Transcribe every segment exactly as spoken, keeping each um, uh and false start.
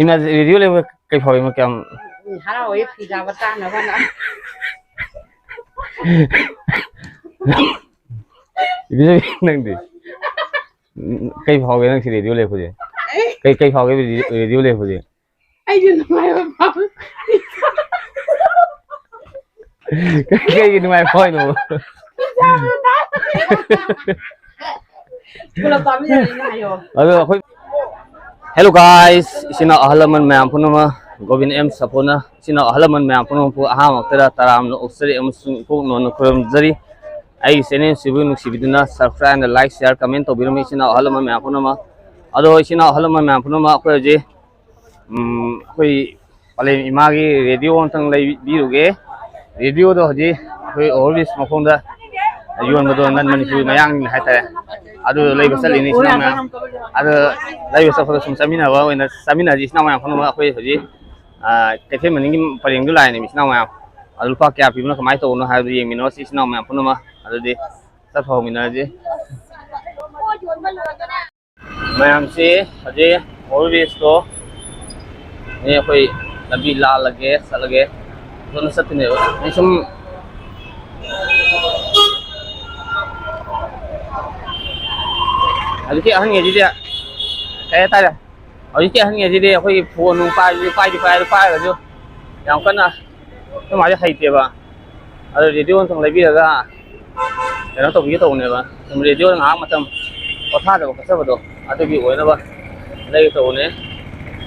ꯏꯃꯥ, ꯔꯦꯗꯤꯑꯣ ꯂꯩꯕ ꯀꯩ ꯐꯥꯎꯏ? ꯏꯃꯥ, ꯀꯌꯥꯝ ꯎꯝ, ꯍꯔꯥꯎꯋꯦ ꯐꯤ ꯁꯥꯕ ꯇꯥꯅꯕꯅ꯫ ꯏꯕꯦꯝꯃ, ꯅꯪꯗꯤ? ꯎꯝ, ꯀꯩ ꯐꯥꯎꯒꯦ ꯅꯪ ꯁꯤ ꯔꯦꯗꯤꯑꯣ ꯂꯩꯔꯛꯄꯁꯦ? ꯀꯩ, ꯀꯩ ꯐꯥꯎꯒꯦ ꯔꯦꯗꯤꯑꯣ, ꯔꯦꯗꯤꯑꯣ ꯂꯩꯔꯛꯄꯁꯦ? ꯑꯩꯁꯨ ꯅꯨꯡꯉꯥꯏꯕ ꯐꯥꯎꯋꯦ꯫ ꯀꯩꯒꯤ ꯅꯨꯡꯉꯥꯏꯕ ꯐꯥꯎꯔꯤꯅꯣ? ꯄꯨꯂꯞ ꯆꯥꯃꯤꯟꯅꯔꯦꯅꯦ ꯍꯥꯏꯌꯣ꯫ ꯑꯗꯣ ꯑꯩꯈꯣꯏ, hello guys, ꯏꯆꯤꯟ ꯏꯅꯥꯎ ꯑꯍꯜ ꯂꯃꯟ ꯃꯌꯥꯝ ꯄꯨꯝꯅꯃꯛ, ꯒꯣꯕꯤꯟ ꯑꯦꯝ ꯁꯥꯄꯣꯅ ꯏꯆꯤꯟ ꯏꯅꯥꯎ ꯑꯍꯜ ꯂꯃꯟ ꯃꯌꯥꯝ ꯄꯨꯝꯅꯃꯛꯄꯨ ꯑꯍꯥꯟꯕꯃꯛꯇꯗ ꯇꯔꯥꯝꯅ ꯑꯣꯛꯆꯔꯤ ꯑꯃꯁꯨꯡ ꯏꯄꯣꯛ ꯅꯧꯅ ꯈꯨꯔꯨꯝꯖꯔꯤ꯫ ꯑꯩꯒꯤ channel ꯁꯤꯕꯨ ꯅꯨꯡꯁꯤꯕꯤꯗꯨꯅ subscribe and like, share, comment ꯇꯧꯕꯤꯔꯝꯃꯤ ꯏꯆꯤꯟ ꯏꯅꯥꯎ ꯑꯍꯜ ꯂꯃꯟ ꯃꯌꯥꯝ ꯄꯨꯝꯅꯃꯛ꯫ ꯑꯗꯣ ꯏꯆꯤꯟ ꯏꯅꯥꯎ ꯑꯍꯜ ꯂꯃꯟ ꯃꯌꯥꯝ ꯄꯨꯝꯅꯃꯛ, ꯑꯩꯈꯣꯏ ꯍꯧꯖꯤꯛ, ꯎꯝ, ꯑꯩꯈꯣꯏ ꯄꯂꯦꯝ ꯏꯃꯥꯒꯤ ꯔꯦꯗꯤꯑꯣ ꯑꯝꯇꯪ ꯂꯩꯕꯤꯔꯨꯒꯦ꯫ ꯔꯦꯗꯤꯑꯣꯗꯣ ꯍꯧꯖꯤꯛ ꯑꯩꯈꯣꯏ overbridge ꯃꯈꯣꯡꯗ ꯌꯣꯟꯕꯗꯣ ꯅꯟ ꯃꯅꯤꯄꯨꯔꯤ ꯃꯌꯥꯡꯒꯤ ꯍꯥꯏꯇꯥꯔꯦ꯫ ꯑꯗꯨ ꯂꯩꯕ ꯆꯠꯂꯤꯅꯤ ꯏꯆꯤꯟ ꯏꯅꯥꯎ ꯃꯌꯥꯝ꯫ ꯑꯗꯨ ꯂꯩꯕ ꯆꯠꯄꯗ ꯁꯨꯝ ꯆꯠꯃꯤꯟꯅꯕ ꯑꯣꯏꯅ ꯆꯠꯃꯤꯟꯅꯁꯤ ꯏꯆꯤꯟ ꯏꯅꯥꯎ ꯃꯌꯥꯝ ꯄꯨꯝꯅꯃꯛ꯫ ꯑꯩꯈꯣꯏ ꯍꯧꯖꯤꯛ, ꯑ, ꯀꯩꯊꯦꯜ ꯃꯅꯤꯡꯒꯤ ꯄꯔꯦꯡꯗꯨ ꯂꯥꯛꯏꯅꯦ ꯏꯆꯤꯟ ꯏꯅꯥꯎ ꯃꯌꯥꯝ꯫ ꯑꯗꯨ ꯂꯨꯄꯥ ꯀꯌꯥ ꯄꯤꯕꯅꯣ, ꯀꯃꯥꯏꯅ ꯇꯧꯕꯅꯣ ꯍꯥꯏꯕꯗꯨ ꯌꯦꯡꯃꯤꯟꯅꯔꯁꯤ ꯏꯆꯤꯟ ꯏꯅꯥꯎ ꯃꯌꯥꯝ ꯄꯨꯝꯅꯃꯛ꯫ ꯑꯗꯨꯗꯤ ꯆꯠꯄ ꯍꯧꯃꯤꯟꯅꯔꯁꯤ꯫ ꯃꯌꯥꯝꯁꯤ ꯍꯧꯖꯤꯛ overbridgeꯇꯣ ꯅꯦ ꯑꯩꯈꯣꯏ ꯂꯝꯕꯤ ꯂꯥꯜꯂꯒꯦ, ꯆꯠꯂꯒꯦ꯫ ꯁꯣꯝꯗ ꯆꯠꯇꯣꯏꯅꯦꯕ꯫ ꯑꯩ ꯁꯨꯝ ꯍꯧꯖꯤꯛꯀꯤ ꯑꯍꯟꯉꯩꯁꯤꯗꯤ ꯀꯩ ꯍꯥꯏꯇꯥꯔꯦ, ꯍꯧꯖꯤꯛꯀꯤ ꯑꯍꯟꯉꯩꯁꯤꯗꯤ ꯑꯩꯈꯣꯏꯒꯤ phone ꯅꯨꯡ ꯄꯥꯏꯕꯁꯤ ꯄꯥꯏꯗꯤ ꯄꯥꯏ, ꯑꯗꯨ ꯄꯥꯏꯔꯒꯁꯨ ꯌꯥꯝ ꯀꯟꯅ ꯑꯩꯈꯣꯏ ꯃꯥꯁꯦ ꯍꯩꯇꯦꯕ꯫ ꯑꯗꯣ ꯔꯦꯗꯤꯑꯣ ꯑꯝꯇꯪ ꯂꯩꯕꯤꯔꯒ ꯀꯩꯅꯣ ꯇꯧꯕꯤꯒꯦ ꯇꯧꯕꯅꯦꯕ꯫ ꯁꯨꯝ ꯔꯦꯗꯤꯑꯣꯗ ꯉꯥꯏꯍꯥꯛ ꯃꯇꯝ ꯄꯣꯊꯥꯖꯕ ꯈꯣꯠꯆꯕꯗꯣ ꯑꯗꯨꯒꯤ ꯑꯣꯏꯅꯕ ꯂꯩꯒꯦ ꯇꯧꯕꯅꯦ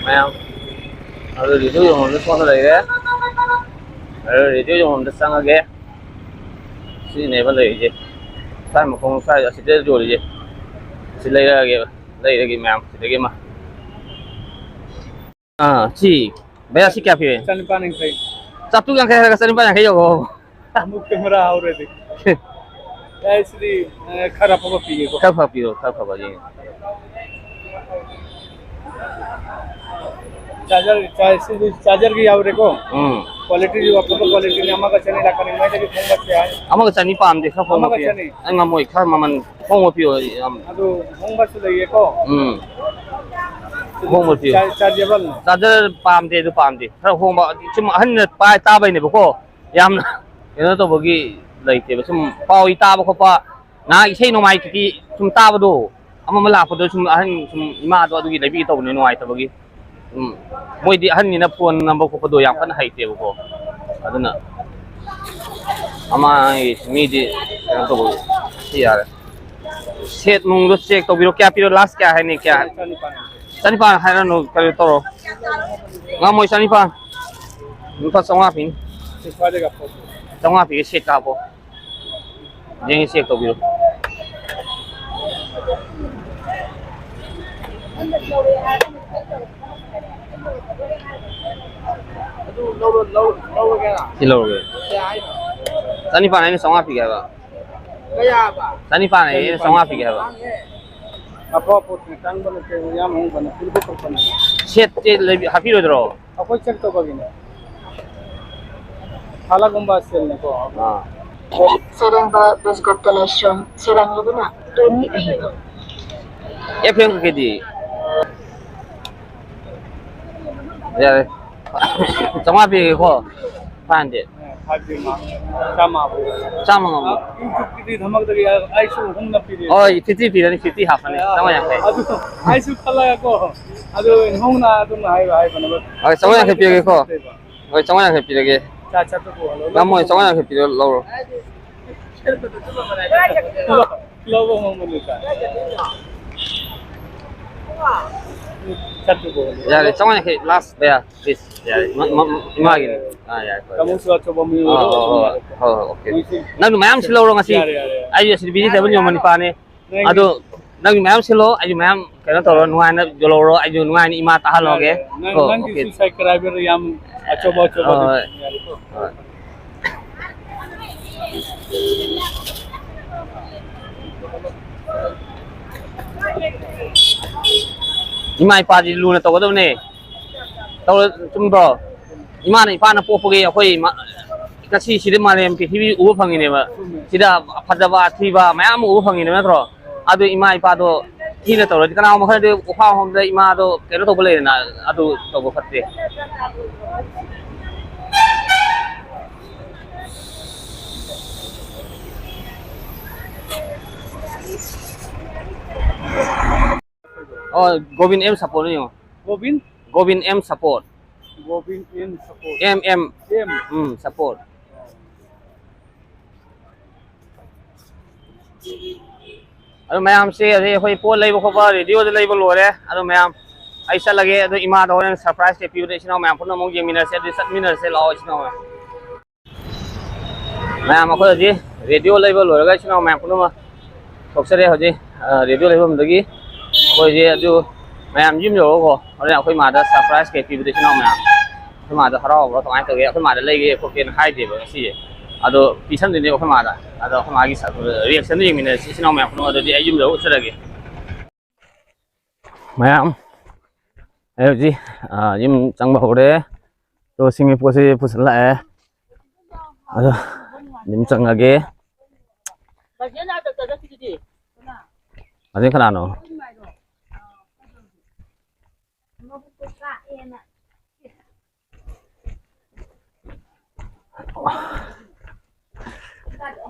ꯃꯌꯥꯝ꯫ ꯑꯗꯣ ꯔꯦꯗꯤꯑꯣ ꯌꯣꯟꯐꯝꯗ ꯁꯣꯝꯗ ꯂꯩꯔꯦ꯫ ꯑꯗꯣ ꯔꯦꯗꯤꯑꯣ ꯌꯣꯟꯐꯝꯗ ꯆꯪꯉꯒꯦ꯫ ꯁꯤꯅꯦꯕ ꯂꯩꯔꯤꯁꯦ꯫ ꯁ꯭ꯋꯥꯏ ꯃꯈꯣꯡ ꯁ꯭ꯋꯥꯏ ꯑꯁꯤꯗ ꯌꯣꯜꯂꯤꯁꯦ꯫ ꯁꯤ ꯂꯩꯔꯛꯑꯒꯦꯕ꯫ ꯂꯩꯔꯒꯦ ꯃꯌꯥꯝ ꯁꯤꯗꯒꯤ ꯑꯃ꯫ ꯑꯥ, ꯁꯤ, ꯚꯩꯌꯥ, ꯁꯤ ꯀꯌꯥ ꯄꯤꯔꯦ? ꯆꯅꯤꯄꯥꯟ ꯌꯥꯡꯈꯩ꯫ ꯆꯥꯇ꯭ꯔꯨꯛ ꯌꯥꯡꯈꯩ ꯍꯥꯏꯔꯒ ꯆꯅꯤꯄꯥꯟ ꯌꯥꯡꯈꯩ ꯌꯧꯈ꯭ꯔꯕꯣ? ꯑꯃꯨꯛꯇ ꯃꯔꯥ ꯍꯧꯔꯗꯤ꯫ ꯌꯥꯏ, ꯁꯤꯗꯤ, ꯑ, ꯈꯔ ꯑꯐꯕ ꯄꯤꯒꯦꯀꯣ꯫ ꯈꯔ ꯐꯕ ꯄꯤꯔꯣ, ꯈꯔ ꯐꯕ ꯌꯦꯡꯉꯦ꯫ ꯆꯥꯔꯖꯔ, ꯆꯥꯔꯖ, ꯁꯤꯗꯤ ꯆꯥꯔꯖꯔꯒꯤ ꯌꯥꯎꯔꯦꯀꯣ꯫ ꯎꯝ꯫ Qualityꯁꯨ ꯑꯐꯕ qualityꯅꯤ, ꯑꯃꯒ ꯆꯅꯤ ꯂꯥꯛꯀꯅꯤ, ꯃꯣꯏꯗꯒꯤ ꯈꯣꯡꯕꯁꯨ ꯌꯥꯏ꯫ ꯑꯃꯒ ꯆꯅꯤ ꯄꯥꯝꯗꯦ, ꯈꯔ ꯍꯣꯡꯕ ꯑꯃꯒ ꯄꯤꯌꯨ꯫ ꯆꯅꯤ꯫ ꯑꯩ ꯉꯝꯃꯣꯏ, ꯈꯔ ꯃꯃꯜ ꯍꯣꯡꯕ ꯄꯤꯌꯣ, ꯌꯥꯝ꯫ ꯑꯗꯨ ꯍꯣꯡꯕꯁꯨ ꯂꯩꯌꯦꯀꯣ꯫ ꯎꯝ꯫ ꯑꯍꯣꯡꯕ ꯄꯤꯌꯨ꯫ ꯆꯥꯔ-, ꯆꯥꯔꯖꯦꯕꯜꯅꯦ꯫ ꯆꯥꯔꯖꯔ ꯄꯥꯝꯗꯦ, ꯑꯗꯨ ꯄꯥꯝꯗꯦ꯫ ꯈꯔ ꯍꯣꯡꯕ, ꯁꯨꯝ ꯑꯍꯟꯅ ꯄꯥꯏ ꯇꯥꯕꯩꯅꯦꯕꯀꯣ, ꯌꯥꯝꯅ ꯀꯩꯅꯣ ꯇꯧꯕꯒꯤ ꯂꯩꯇꯦꯕ꯫ ꯁꯨꯝ ꯄꯥꯎ ꯏ ꯇꯥꯕ ꯈꯣꯠꯄ, ꯉꯥꯏꯍꯥꯛ ꯏꯁꯩ ꯅꯣꯡꯃꯥꯏ ꯀꯩꯀꯩ ꯁꯨꯝ ꯇꯥꯕꯗꯣ, ꯑꯃ ꯑꯃ ꯂꯥꯛꯄꯗ ꯁꯨꯝ ꯑꯍꯟ ꯁꯨꯝ ꯏꯃꯥꯗꯣ ꯑꯗꯨꯒꯤ ꯂꯩꯕꯤꯒꯦ ꯇꯧꯕꯅꯦ, ꯅꯨꯡꯉꯥꯏꯇꯕꯒꯤ꯫ ꯎꯝ, ꯃꯣꯏꯗꯤ ꯑꯍꯟꯅꯤꯅ ꯐꯣꯟ ꯅꯝꯕ ꯈꯣꯠꯄꯗꯣ ꯌꯥꯝ ꯀꯟꯅ ꯍꯩꯇꯦꯕꯀꯣ꯫ ꯑꯗꯨꯅ ꯑꯃ ꯃꯤꯗꯤ ꯀꯩꯅꯣ ꯇꯧꯕ ꯁꯤ ꯌꯥꯔꯦ꯫ ꯁꯦꯠ ꯅꯨꯡꯗꯣ ꯆꯦꯛ ꯇꯧꯕꯤꯔꯣ꯫ ꯀꯌꯥ ꯄꯤꯔꯣ? ꯂꯥꯁ ꯀꯌꯥ ꯍꯥꯏꯅꯤ? ꯀꯌꯥ? ꯆꯅꯤꯄꯥꯟ꯫ ꯆꯅꯤꯄꯥꯟ ꯍꯥꯏꯔꯅꯨ, ꯀꯔꯤ ꯇꯧꯔꯣ? ꯉꯝꯃꯣꯏ ꯆꯅꯤꯄꯥꯟ꯫ ꯂꯨꯄꯥ ꯆꯥꯝꯃꯉꯥ ꯄꯤꯅꯤ꯫ ꯁꯤ ꯈ꯭ꯋꯥꯏꯗꯒꯤ ꯑꯐꯕ꯫ ꯆꯥꯝꯃꯉꯥ ꯄꯤꯒꯦ, ꯁꯦꯠ ꯀꯥꯞꯄꯣ꯫ ꯌꯦꯡꯉꯤ, ꯆꯦꯛ ꯇꯧꯕꯤꯔꯣ꯫ ꯑꯗꯨ ꯂꯧꯔ-, ꯂꯧ-, ꯂꯧꯔꯒꯦꯔꯥ? ꯁꯤ ꯂꯧꯔꯒꯦ꯫ ꯀꯌꯥ ꯍꯥꯏꯅꯣ? ꯆꯅꯤꯄꯥꯟ ꯍꯥꯏꯅ ꯆꯥꯝꯃꯉꯥ ꯄꯤꯒꯦ ꯍꯥꯏꯕ꯫ ꯀꯌꯥ ꯍꯥꯏꯕ? ꯆꯅꯤꯄꯥꯟ ꯍꯥꯏꯅ ꯆꯥꯝꯃꯉꯥ ꯄꯤꯒꯦ ꯍꯥꯏꯕ꯫ ꯑꯐꯕ ꯄꯣꯠꯇꯨꯅ ꯇꯥꯡꯕ ꯅꯠꯇꯦ, ꯌꯥꯝ ꯍꯣꯡꯕ ꯅꯠꯇꯦ, ꯂꯨꯄꯥ ꯀꯨꯟ ꯀꯨꯟ꯫ ꯁꯦꯠꯁꯦ ꯂꯩꯕꯤ-, ꯍꯥꯞꯄꯤꯔꯣꯏꯗ꯭ꯔꯣ? ꯑꯩꯈꯣꯏ ꯆꯦꯛ ꯇꯧꯕꯒꯤꯅꯦ꯫ ꯍꯥꯂꯥꯒꯨꯝꯕ ꯁꯦꯜꯅꯤꯀꯣ꯫ ꯑꯥ꯫ ꯁꯦꯔꯦꯡꯕ ꯕꯤꯁꯀꯨꯠ ꯀꯂꯦꯛꯁꯟ ꯁꯦꯔꯦꯡꯕꯗꯨꯅ ꯇꯣꯅꯤ ꯑꯍꯤꯡ꯫ ꯑꯦꯐ ꯑꯦꯝ ꯀꯩꯀꯩꯗꯤ? ꯌꯥꯔꯦ꯫ ꯆꯥꯝꯃꯉꯥ ꯄꯤꯔꯒꯦꯀꯣ꯫ Five hundred. ꯐꯥꯏꯚ ꯍꯟꯗ꯭ꯔꯦꯠ ꯃꯥ꯫ ꯆꯥꯝꯃ ꯍꯥꯞꯄꯣ꯫ ꯆꯥꯝꯃ ꯉꯝꯃꯣ꯫ ꯑꯥ, ꯌꯨꯇ꯭ꯌꯨꯕꯀꯤꯗꯤ ꯊꯝꯃꯛꯇ꯭ꯔꯤ, ꯑꯩꯁꯨ ꯑꯍꯨꯝꯅ ꯄꯤꯔꯦ꯫ ꯍꯣꯏ, ꯐꯤꯐꯇꯤ ꯄꯤꯔꯅꯤ, ꯐꯤꯐꯇꯤ ꯍꯥꯞꯄꯅꯤ꯫ ꯑꯥ, ꯆꯥꯝꯃꯉꯥ ꯌꯥꯡꯈꯩ꯫ ꯑꯗꯨ ꯑꯩꯁꯨ ꯈꯜꯂꯒꯀꯣ꯫ ꯑꯗꯨ ꯍꯣꯡꯅ ꯑꯗꯨꯝ ꯍꯥꯏꯕ, ꯍꯥꯏꯕꯅꯦꯕ꯫ ꯍꯣꯏ, ꯆꯥꯝꯃꯉꯥ ꯌꯥꯡꯈꯩ ꯄꯤꯔꯒꯦꯀꯣ꯫ ꯍꯣꯏ, ꯆꯥꯝꯃꯉꯥ ꯌꯥꯡꯈꯩ ꯄꯤꯔꯒꯦ꯫ ꯆꯥ, ꯆꯥ, ꯊꯛꯄ ꯍꯜꯂꯣ꯫ ꯉꯝꯃꯣꯏ, ꯆꯥꯝꯃꯉꯥ ꯌꯥꯡꯈꯩ ꯄꯤꯔꯣ, ꯂꯧꯔꯣ꯫ ꯂꯧꯕ ꯉꯝꯒꯅꯤ, ꯆꯥ꯫ ꯆꯥ, ꯊꯛꯄ ꯍꯜꯂꯣ꯫ ꯌꯥꯔꯦ, ꯆꯥꯝꯃꯉꯥ ꯌꯥꯡꯈꯩ, ꯂꯥꯁ, ꯕꯌꯥ, ꯄ꯭ꯂꯤꯖ꯫ ꯌꯥꯔꯦ, ꯃ-, ꯃ-, ꯏꯃꯥꯒꯤꯅꯦ꯫ ꯑꯥ, ꯌꯥꯔꯦ, ꯍꯣꯏ, ꯌꯥꯔꯦ꯫ ꯇꯥꯃꯣꯁꯨ ꯑꯆꯧꯕ ꯃꯤ ꯑꯥ, ꯑꯣꯏꯔꯣ꯫ ꯍꯣꯏ, ꯍꯣꯏ, ꯍꯣꯏ, ꯍꯣꯏ, ꯑꯣꯀꯦ꯫ ꯃꯣꯏꯁꯦ ꯅꯪꯁꯨ ꯃꯌꯥꯝ ꯁꯤꯜꯍꯧꯔꯣ ꯉꯁꯤ꯫ ꯌꯥꯔꯦ, ꯌꯥꯔꯦ, ꯌꯥꯔꯦ꯫ ꯑꯩꯁꯨ ꯑꯁꯤꯗ ꯚꯤꯖꯤꯠ ꯇꯧꯕ ꯅꯤꯌꯣꯝ ꯅꯤꯄꯥꯅꯤ꯫ ꯅꯪꯒꯤ ꯑꯗꯣ ꯅꯪꯁꯨ ꯃꯌꯥꯝ ꯁꯤꯜꯂꯣ, ꯑꯩꯁꯨ ꯃꯌꯥꯝ ꯀꯩꯅꯣ ꯇꯧꯔꯣ, ꯅꯨꯡꯉꯥꯏꯅ ꯌꯣꯜꯍꯧꯔꯣ, ꯑꯩꯁꯨ ꯅꯨꯡꯉꯥꯏꯅ ꯏꯃꯥ ꯇꯥꯍꯜꯂꯣꯒꯦ꯫ ꯅꯪ, ꯀꯣ, ꯅꯪꯒꯤ ꯑꯣꯀꯦ꯫ ꯁꯕꯁꯀ꯭ꯔꯥꯏꯕꯔ ꯌꯥꯝ ꯑꯆꯧꯕ ꯑꯆꯧꯕ ꯍꯣꯏ, ꯍꯣꯏ꯫ ꯂꯩ꯫ ꯌꯥꯔꯦꯀꯣ? ꯍꯣꯏ꯫ ꯏꯃꯥ ꯏꯄꯥꯗꯤ ꯂꯨꯅ ꯇꯧꯒꯗꯕꯅꯦ꯫ ꯇꯧꯔ-, ꯆꯨꯝꯗ꯭ꯔꯣ? ꯏꯃꯥꯅ ꯏꯄꯥꯅ ꯄꯣꯛꯄꯒꯤ ꯑꯩꯈꯣꯏ ꯏꯃꯥ-, ꯉꯁꯤ ꯁꯤꯗ ꯃꯥꯂꯦꯝ ꯄ꯭ꯔꯤꯊꯤꯕꯤ ꯎꯕ ꯐꯪꯉꯤꯅꯦꯕ꯫ ꯁꯤꯗ ꯐꯖꯕ ꯑꯊꯤꯕ ꯃꯌꯥꯝ ꯑꯃ ꯎꯕ ꯐꯪꯉꯤꯅꯦꯕ, ꯅꯠꯇ꯭ꯔꯣ? ꯑꯗꯨ ꯏꯃꯥ ꯏꯄꯥꯗꯣ ꯍꯤꯅ ꯇꯧꯔꯗꯤ ꯀꯅꯥꯒꯨꯝꯕ ꯈꯔꯗꯤ ꯑꯣꯛꯐꯥꯝ ꯍꯣꯝꯗ ꯏꯃꯥꯗꯣ ꯀꯩꯅꯣ ꯇꯧꯕ ꯂꯩꯗꯅ, ꯑꯗꯨ ꯇꯧꯕ ꯐꯠꯇꯦ꯫ ꯑꯣ, ꯒꯣꯕꯤꯟ ꯑꯦꯝ ꯁꯄꯣꯔꯠꯅꯤ ꯌꯦꯡꯉꯣ꯫ Gobin? Gobin M support. Gobin M support. ꯑꯦꯝ ꯑꯦꯝ꯫ ꯑꯦꯝ꯫ Um, support. ꯑꯗꯨ ꯃꯌꯥꯝꯁꯦ ꯍꯧꯖꯤꯛ ꯑꯩꯈꯣꯏ ꯄꯣꯠ ꯂꯩꯕ ꯈꯣꯠꯄ ꯔꯦꯗꯤꯑꯣꯗ ꯂꯩꯕ ꯂꯣꯏꯔꯦ꯫ ꯑꯗꯨ ꯃꯌꯥꯝ ꯑꯩ ꯆꯠꯂꯒꯦ꯫ ꯑꯗꯨ ꯏꯃꯥꯗ ꯍꯣꯔꯦꯟ ꯁꯔꯄ꯭ꯔꯥꯏꯖ ꯀꯩ ꯄꯤꯕꯗ ꯏꯆꯤꯟ ꯏꯅꯥꯎ ꯃꯌꯥꯝ ꯄꯨꯟꯅ ꯑꯃꯨꯛ ꯌꯦꯡꯃꯤꯟꯅꯁꯦ꯫ ꯑꯗꯨꯗꯤ ꯆꯠꯃꯤꯟꯅꯔꯁꯦ꯫ ꯂꯥꯛꯑꯣ ꯏꯆꯤꯟ ꯏꯅꯥꯎ ꯃꯌꯥꯝ꯫ ꯃꯌꯥꯝ ꯑꯩꯈꯣꯏ ꯍꯧꯖꯤꯛ ꯔꯦꯗꯤꯑꯣ ꯂꯩꯕ ꯂꯣꯏꯔꯒ ꯏꯆꯤꯟ ꯏꯅꯥꯎ ꯃꯌꯥꯝ ꯄꯨꯝꯅꯃꯛ ꯊꯣꯛꯆꯔꯦ꯫ ꯍꯧꯖꯤꯛ, ꯑ, ꯔꯦꯗꯤꯑꯣ ꯂꯩꯐꯝꯗꯒꯤ ꯑꯩꯈꯣꯏꯁꯦ ꯑꯗꯨ ꯃꯌꯥꯝ ꯌꯨꯝ ꯌꯧꯔꯒꯀꯣ, ꯍꯣꯔꯦꯟ ꯑꯩꯈꯣꯏ ꯃꯥꯗ ꯁꯔꯄ꯭ꯔꯥꯏꯖ ꯀꯩ ꯄꯤꯕꯗ ꯏꯆꯤꯟ ꯏꯅꯥꯎ ꯃꯌꯥꯝ, ꯑꯩꯈꯣꯏ ꯃꯥꯗ ꯍꯔꯥꯎꯕ꯭ꯔꯥ ꯀꯃꯥꯏꯅ ꯇꯧꯒꯦ? ꯑꯩꯈꯣꯏ ꯃꯥꯗ ꯂꯩꯒꯦ ꯈꯣꯠꯀꯦꯅ ꯍꯥꯏꯗꯦꯕ ꯉꯁꯤꯁꯦ꯫ ꯑꯗꯣ ꯄꯤꯁꯟꯗꯣꯏꯅꯦꯕ ꯑꯩꯈꯣꯏ ꯃꯥꯗ꯫ ꯑꯗꯣ ꯑꯩꯈꯣꯏ ꯃꯥꯒꯤ ꯁ-, ꯔꯤꯌꯦꯛꯁꯟꯗꯣ ꯌꯦꯡꯃꯤꯟꯅꯔꯁꯤ ꯏꯆꯤꯟ ꯏꯅꯥꯎ ꯃꯌꯥꯝ ꯄꯨꯝꯅꯃꯛ꯫ ꯑꯗꯨꯗꯤ ꯑꯩ ꯌꯨꯝ ꯌꯧꯔꯒ ꯎꯠꯆꯔꯒꯦ꯫ ꯃꯌꯥꯝ, ꯑꯩ ꯍꯧꯖꯤꯛ, ꯑ, ꯌꯨꯝ ꯆꯪꯕ ꯍꯧꯔꯦ꯫ ꯇꯣ ꯁꯤꯡꯒꯤ ꯄꯣꯠꯁꯤ ꯄꯨꯁꯤꯜꯂꯛꯑꯦ꯫ ꯑꯗꯣ ꯌꯨꯝ ꯆꯪꯉꯒꯦ꯫ ꯑꯗꯩ ꯀꯅꯥꯅꯣ?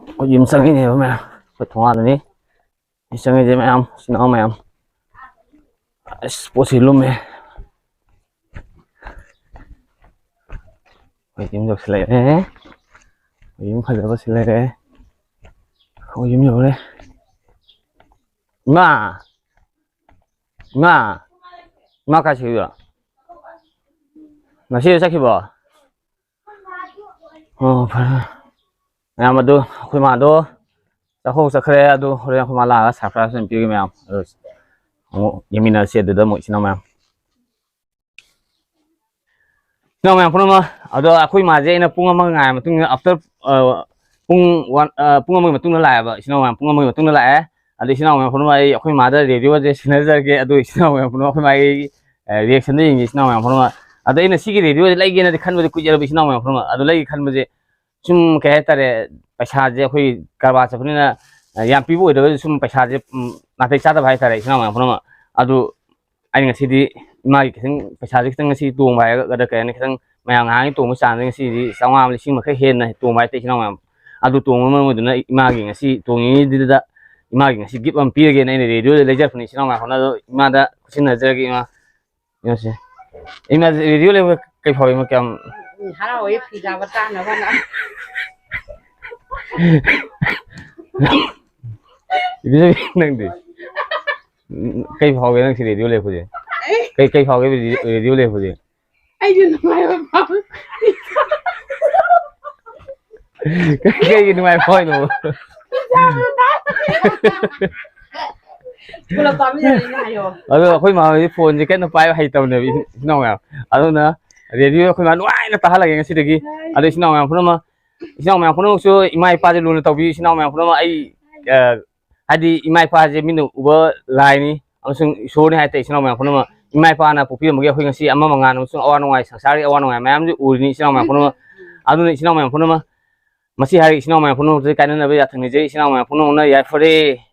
ꯑꯩꯈꯣꯏ ꯌꯨꯝ ꯆꯪꯉꯤꯅꯦꯕ ꯃꯌꯥꯝ꯫ ꯑꯩꯈꯣꯏ ꯊꯣꯡꯒꯥꯟꯗꯅꯤ꯫ ꯑꯩ ꯆꯪꯉꯤꯁꯦ ꯃꯌꯥꯝ, ꯏꯆꯤꯟ ꯏꯅꯥꯎ ꯃꯌꯥꯝ꯫ ꯑꯁ, ꯄꯣꯠꯁꯤ ꯂꯨꯝꯃꯦ꯫ ꯑꯩꯈꯣꯏ ꯌꯨꯝ ꯌꯧꯁꯤꯜꯂꯛꯑꯦ꯫ ꯑꯩꯈꯣꯏ ꯌꯨꯝ ꯐꯖꯕꯁꯤ ꯂꯩꯔꯦ꯫ ꯑꯩꯈꯣꯏ ꯌꯨꯝ ꯌꯧꯔꯦ꯫ ꯏꯃꯥ! ꯏꯃꯥ! ꯏꯃꯥ ꯀꯥꯏ ꯆꯠꯈꯤꯕ? ꯉꯁꯤ ꯆꯠꯈꯤꯕꯣ? ꯑꯣ, ꯐꯔꯦ꯫ ꯃꯌꯥꯝ ꯑꯗꯨ ꯑꯩꯈꯣꯏ ꯃꯥꯗꯣ ꯆꯥꯛꯀꯧ ꯆꯠꯈ꯭ꯔꯦ꯫ ꯑꯗꯨ ꯍꯣꯔꯦꯟ ꯑꯩꯈꯣꯏ ꯃꯥ ꯂꯥꯛꯑꯒ ꯁꯔꯄ꯭ꯔꯥꯏꯖ ꯑꯣꯏꯅ ꯄꯤꯒꯦ ꯃꯌꯥꯝ꯫ ꯑꯗꯨ ꯑꯃꯨꯛ ꯌꯦꯡꯃꯤꯟꯅꯔꯁꯤ ꯑꯗꯨꯗ ꯑꯃꯨꯛ ꯏꯆꯤꯟ ꯏꯅꯥꯎ ꯃꯌꯥꯝ꯫ ꯏꯆꯤꯟ ꯏꯅꯥꯎ ꯃꯌꯥꯝ ꯄꯨꯝꯅꯃꯛ, ꯑꯗꯣ ꯑꯩꯈꯣꯏ ꯃꯥꯁꯦ ꯑꯩꯅ ꯄꯨꯡ ꯑꯃ ꯉꯥꯏꯔ ꯃꯇꯨꯡꯗ, after, ꯑ, ꯄꯨꯡ ꯋꯥꯟ, ꯑ, ꯄꯨꯡ ꯑꯃꯒꯤ ꯃꯇꯨꯡꯗ ꯂꯥꯛꯑꯦꯕ꯫ ꯏꯆꯤꯟ ꯏꯅꯥꯎ ꯃꯌꯥꯝ ꯄꯨꯡ ꯑꯃꯒꯤ ꯃꯇꯨꯡꯗ ꯂꯥꯛꯑꯦ꯫ ꯑꯗꯣ ꯏꯆꯤꯟ ꯏꯅꯥꯎ ꯃꯌꯥꯝ ꯄꯨꯝꯅꯃꯛ, ꯑꯩ, ꯑꯩꯈꯣꯏ ꯃꯥꯗ ꯔꯦꯗꯤꯑꯣꯁꯦ ꯁꯤꯟꯅꯖꯔꯒꯦ꯫ ꯑꯗꯣ ꯏꯆꯤꯟ ꯏꯅꯥꯎ ꯃꯌꯥꯝ ꯄꯨꯝꯅꯃꯛ ꯑꯩꯈꯣꯏ ꯃꯥꯒꯤ, ꯑ, ꯔꯤꯌꯦꯛꯁꯟꯗꯣ ꯌꯦꯡꯒꯦ ꯏꯆꯤꯟ ꯏꯅꯥꯎ ꯃꯌꯥꯝ ꯄꯨꯝꯅꯃꯛ꯫ ꯑꯗꯣ ꯑꯩꯅ ꯁꯤꯒꯤ ꯔꯦꯗꯤꯑꯣꯁꯦ ꯂꯩꯒꯦꯅꯗꯤ ꯈꯟꯕꯗꯤ ꯀꯨꯏꯖꯔꯕ ꯏꯆꯤꯟ ꯏꯅꯥꯎ ꯃꯌꯥꯝ ꯄꯨꯝꯅꯃꯛ꯫ ꯑꯗꯣ ꯂꯩꯒꯦ ꯈꯟꯕꯁꯦ ꯁꯨꯝ ꯀꯩ ꯍꯥꯏꯇꯥꯔꯦ, ꯄꯩꯁꯥꯁꯦ ꯑꯩꯈꯣꯏ ꯀꯔꯕꯥꯔ ꯆꯠꯄꯅꯤꯅ ꯌꯥꯝ ꯄꯤꯕ ꯑꯣꯏꯗ꯭ꯔꯒꯁꯨ ꯁꯨꯝ ꯄꯩꯁꯥꯁꯦ, ꯎꯝ, ꯅꯥꯇꯩ ꯆꯥꯗꯕ ꯍꯥꯏꯇꯥꯔꯦ, ꯏꯆꯤꯟ ꯏꯅꯥꯎ ꯃꯌꯥꯝ ꯄꯨꯝꯅꯃꯛ꯫ ꯑꯗꯨ ꯑꯩꯅ ꯉꯁꯤꯗꯤ ꯏꯃꯥꯒꯤ ꯈꯤꯇꯪ ꯄꯩꯁꯥꯁꯦ ꯈꯤꯇꯪ ꯉꯁꯤ ꯇꯣꯡꯕ ꯍꯥꯏꯒꯗ꯭ꯔꯥ ꯀꯩ ꯍꯥꯏꯅꯤ, ꯈꯤꯇꯪ ꯃꯌꯥꯝ ꯉꯍꯥꯟꯒꯤ ꯇꯣꯡꯕ ꯆꯥꯡꯗ ꯉꯁꯤꯗꯤ ꯆꯥꯝꯃꯉꯥ ꯑꯃ, ꯂꯤꯁꯤꯡ ꯑꯃ ꯈꯔ ꯍꯦꯟꯅ ꯇꯣꯡꯕ ꯍꯥꯏꯇꯥꯔꯦ, ꯏꯆꯤꯟ ꯏꯅꯥꯎ ꯃꯌꯥꯝ꯫ ꯑꯗꯨ ꯇꯣꯡꯕ ꯃꯔꯝ ꯑꯣꯏꯗꯨꯅ ꯏꯃꯥꯒꯤ ꯉꯁꯤ ꯇꯣꯡꯉꯤꯉꯩꯗꯨꯗ ꯏꯃꯥꯒꯤ ꯉꯁꯤ gift ꯑꯃ ꯄꯤꯔꯒꯦꯅ ꯑꯩꯅ ꯔꯦꯗꯤꯑꯣꯗ ꯂꯩꯖꯔꯛꯄꯅꯤ, ꯏꯆꯤꯟ ꯏꯅꯥꯎ ꯃꯌꯥꯝ꯫ ꯑꯗꯣ ꯏꯃꯥꯗ ꯈꯨꯠꯁꯤꯟꯅꯖꯔꯒꯦ, ꯏꯃꯥ꯫ ꯌꯦꯡꯉꯨꯁꯦ꯫ ꯏꯃꯥ, ꯔꯦꯗꯤꯑꯣ ꯂꯩꯕ ꯀꯩ ꯐꯥꯎꯏ, ꯏꯃꯥ? ꯀꯌꯥꯝ ꯍꯔꯥꯎꯋꯦ, ꯐꯤ ꯁꯥꯕ ꯇꯥꯅꯕꯅ꯫ ꯏꯕꯦꯝꯃ, ꯅꯪꯗꯤ? ꯀꯩ ꯐꯥꯎꯒꯦ ꯅꯪ ꯁꯤ ꯔꯦꯗꯤꯑꯣ ꯂꯩꯔꯛꯄꯁꯦ? ꯀꯩ, ꯀꯩ ꯐꯥꯎꯒꯦ ꯔꯦꯗꯤꯑꯣ, ꯔꯦꯗꯤꯑꯣ ꯂꯩꯔꯛꯄꯁꯦ? ꯑꯩꯁꯨ ꯅꯨꯡꯉꯥꯏꯕ ꯐꯥꯎꯏ꯫ ꯀꯩꯒꯤ ꯅꯨꯡꯉꯥꯏꯕ ꯐꯥꯎꯔꯤꯅꯣ? ꯄꯨꯂꯞ ꯄꯥꯝꯃꯤꯟꯅꯔꯦꯅꯦ ꯍꯥꯏꯌꯣ꯫ ꯑꯗꯣ ꯑꯩꯈꯣꯏ ꯃꯥ ꯍꯣꯏꯗꯤ ꯐꯣꯟꯁꯦ ꯀꯟꯅ ꯄꯥꯏꯕ ꯍꯩꯇꯕꯅꯦꯕ, ꯏꯆꯤꯟ ꯏꯅꯥꯎ ꯃꯌꯥꯝ꯫ ꯑꯗꯨꯅ ꯔꯦꯗꯤꯑꯣ ꯑꯩꯈꯣꯏ ꯃꯥ ꯅꯨꯡꯉꯥꯏꯅ ꯇꯥꯍꯜꯂꯒꯦ ꯉꯁꯤꯗꯒꯤ꯫ ꯑꯗꯣ ꯏꯆꯤꯟ ꯏꯅꯥꯎ ꯃꯌꯥꯝ ꯄꯨꯝꯅꯃꯛ, ꯏꯆꯤꯟ ꯏꯅꯥꯎ ꯃꯌꯥꯝ ꯄꯨꯝꯅꯃꯛꯁꯨ ꯏꯃꯥ ꯏꯄꯥꯁꯦ ꯂꯨꯅ ꯇꯧꯕꯤꯌꯨ꯫ ꯏꯆꯤꯟ ꯏꯅꯥꯎ ꯃꯌꯥꯝ ꯄꯨꯝꯅꯃꯛ ꯑꯩ, ꯑ, ꯍꯥꯏꯗꯤ ꯏꯃꯥ ꯏꯄꯥꯁꯦ ꯃꯤꯠꯅ ꯎꯕ ꯂꯥꯏꯅꯤ ꯑꯃꯁꯨꯡ ꯏꯁꯣꯔꯅꯤ ꯍꯥꯏꯇꯥꯔꯦ꯫ ꯏꯆꯤꯟ ꯏꯅꯥꯎ ꯃꯌꯥꯝ ꯄꯨꯝꯅꯃꯛ ꯏꯃꯥ ꯏꯄꯥꯅ ꯄꯣꯛꯄꯤꯔꯝꯕꯒꯤ ꯑꯩꯈꯣꯏ ꯉꯁꯤ ꯑꯃ ꯃꯉꯥꯟ ꯑꯃꯁꯨꯡ ꯑꯋꯥ ꯅꯨꯡꯉꯥꯏ, ꯁꯪꯁꯥꯔꯒꯤ ꯑꯋꯥ ꯅꯨꯡꯉꯥꯏ ꯃꯌꯥꯝꯁꯦ ꯎꯔꯤꯅꯤ, ꯏꯆꯤꯟ ꯏꯅꯥꯎ ꯃꯌꯥꯝ ꯄꯨꯝꯅꯃꯛ꯫ ꯑꯗꯨꯅ ꯏꯆꯤꯟ ꯏꯅꯥꯎ ꯃꯌꯥꯝ ꯄꯨꯝꯅꯃꯛ, ꯃꯁꯤ ꯍꯥꯏꯔꯒ ꯏꯆꯤꯟ ꯏꯅꯥꯎ ꯃꯌꯥꯝ ꯄꯨꯝꯅꯃꯛꯇ ꯀꯥꯏꯅꯅꯕ ꯌꯥꯊꯪ ꯅꯤꯖꯔꯤ꯫ ꯏꯆꯤꯟ ꯏꯅꯥꯎ ꯃꯌꯥꯝ ꯄꯨꯝꯅꯃꯛꯅ ꯌꯥꯏꯐꯔꯦ꯫